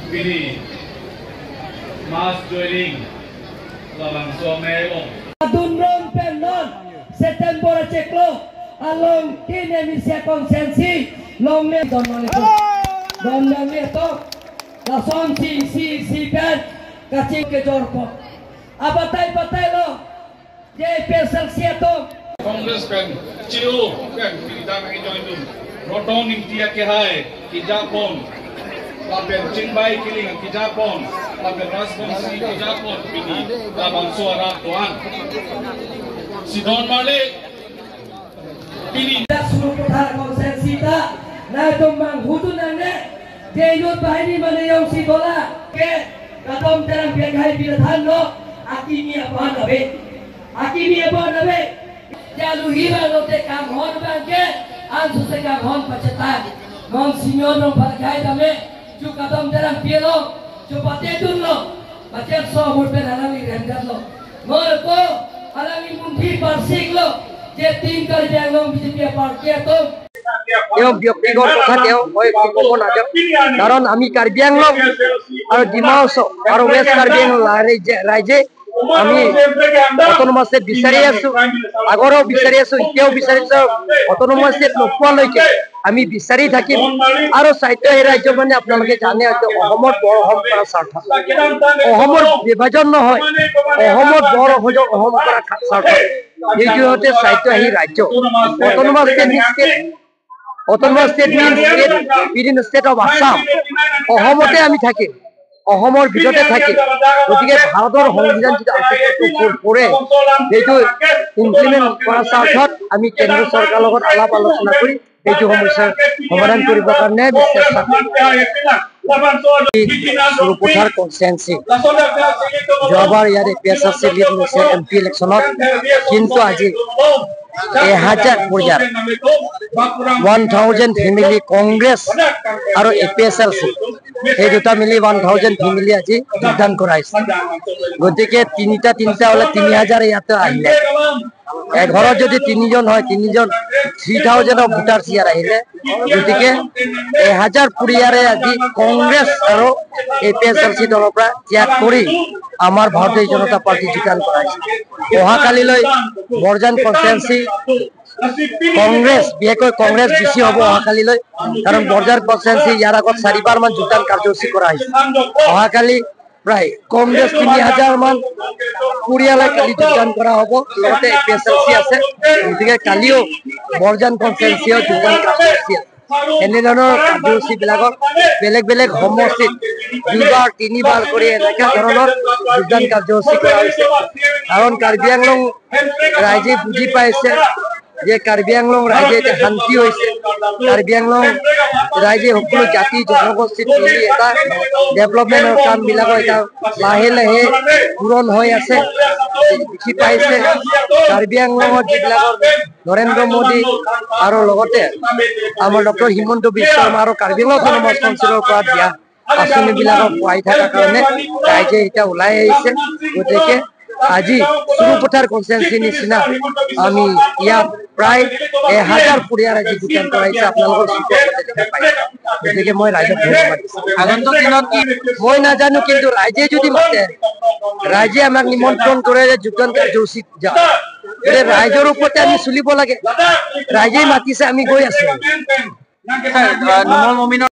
Pini mass joining labang someo Dunron pen non September ceklo along kine misia konsensi long ne don don ne to lason si si si pen kachi ke jorpo abatai batai lo je pesal sieto Congress pen chiu pen pini da ngi join dum roton ning tia ke hai ki japon lapen chingbai kiling ki japon lapen rasbongsi ki japon pini labang suara tuan Sidon Malik pini Surupathar konsensi ta na tumang hudunane je yut bahini mane yong si dola ke katom terang biaghai birathan no akimi apan abe akimi apan abe jalu hiba lote kam hon bangke ansu se kam hon pachetan non sinyon no bhargai dame ju katom terang pielo ju pate dun lo pachet so murpe alangi rendar lo mor ko alangi mundi parsik lo je tin kar janglong BJP party to তেওঁ ব্যক্তিগত কথা তেওঁ মই ক'ব নাযাওঁ, কাৰণ আমি কাৰ্বি আংলং আৰু ডিমা হাছাও আৰু ৱেষ্ট কাৰ্বি আংলং ৰাইজে আমি অট'নমাছ ষ্টেট বিচাৰি আছো, আগৰেও বিচাৰি আছো, এতিয়াও বিচাৰিছো। অট'নমাছ ষ্টেট নোপোৱালৈকে আমি বিচাৰি থাকিম। আৰু স্বায়ত্তশাসী ৰাজ্য মানে আপোনালোকে জানে হয়তো অসমত বৰ অসম কৰা স্বাৰ্থ, অসমৰ বিভাজন নহয়, অসমত বৰ অসম কৰা স্বাৰ্থ, সেইটো হতে স্বায়ত্তশাসী ৰাজ্য। Autonomous state means state, autonomous state means state within state of Assam. অসমতে আমি থাকিম, অসমৰ ভিতৰতে থাকিম। গতিকে ভাৰতৰ সংবিধান যিটো আৰ্টিকল 2 পৰে সেইটো ইমপ্লিমেণ্ট কৰাৰ স্বাৰ্থত আমি কেন্দ্ৰ চৰকাৰৰ লগত আলাপ আলোচনা কৰি এইটো সমস্যাৰ সমাধান কৰিবৰ কাৰণে চেষ্টা কৰিম। সৰুপথাৰ কনষ্টিটুৱেঞ্চি যোৱাবাৰ ইয়াত A P S R C lead লৈছে এম পি ইলেকশ্যনত, কিন্তু আজি 1000 পৰিয়াল 1000 ফেমিলি কংগ্ৰেছ আৰু A P S L C এই দুটা মিলি 1000 ফেমিলি আজি যোগদান কৰাইছে। গতিকে তিনিটা তিনিটা হ'লে 3000 ইয়াতে আহিলে, এঘৰত যদি তিনিজন হয় তিনিজন 3000 ভোটাৰ ইয়াত আহিলে। গতিকে 1000 পৰিয়ালে আজি কংগ্ৰেছ আৰু A P S L C দলৰ পৰা ত্যাগ কৰি আমাৰ ভাৰতীয় জনতা পাৰ্টি যোগদান কৰাইছে। অহাকালিলৈ বৰজান কনষ্টিটুৱেঞ্চি কংগ্ৰেছ, বিশেষকৈ কংগ্ৰেছ বেছি হ'ব অহাকালিলৈ, কাৰণ বৰজান কনষ্টিটুৱেঞ্চি ইয়াৰ আগত চাৰিবাৰ মান যোগদান কাৰ্যসূচী কৰা হৈছে। অহাকালি প্ৰায় কংগ্ৰেছ 3000 মান পৰিয়ালে কালি যোগদান কৰা হ'ব, লগতে A P S L C আছে। গতিকে কালিও বৰজান কনষ্টিটুৱেঞ্চিও যোগদান কাৰ্যসূচী আছে। এনেধৰণৰ কাৰ্যসূচী বিলাকত বেলেগ বেলেগ সমষ্টিত দুবাৰ তিনিবাৰ কৰি এনেকুৱা ধৰণৰ যোগদান কাৰ্যসূচী কৰা হৈছে। কাৰণ কাৰ্বি আংলং ৰাইজে বুজি পাইছে যে কাৰ্বি আংলং ৰাইজে এতিয়া শান্তি হৈছে। কাৰ্বি আংলং ৰাইজে সকলো জাতি জনগোষ্ঠীত মিলি এটা ডেভেলপমেণ্টৰ কাম বিলাকৰ এটা লাহে লাহে পূৰণ হৈ আছে দেখি পাইছে। কাৰ্বি আংলঙত যিবিলাকৰ নৰেন্দ্ৰ মোদী আৰু লগতে আমাৰ ডক্টৰ হিমন্ত বিশ্ব শৰ্মা আৰু কাৰ্বি আংলং অট'নমাছ কাউন্সিলৰ পৰা দিয়া আঁচনিবিলাকক পোৱাই থকাৰ কাৰণে ৰাইজে এতিয়া ওলাই আহিছে। গতিকে আজি সৰুপথাৰ কনষ্টিটুৱেঞ্চি নিচিনা আমি ইয়াত প্ৰায় 1000 পৰিয়াল আজি যোগদান কৰাইছে, আপোনালোকৰ চকুৰ আগতে দেখা পাইছে। গতিকে মই ৰাইজক ধন্যবাদ দিছো। আগন্তুক দিনত কি মই নাজানো, কিন্তু ৰাইজে যদি মাতে, ৰাইজে আমাক নিমন্ত্ৰণ কৰে যে যোগদান কাৰ্যসূচীত যাওঁ, গতিকে ৰাইজৰ ওপৰতে আমি চলিব লাগে। ৰাইজে মাতিছে, আমি গৈ আছো। নুমল মমিনৰ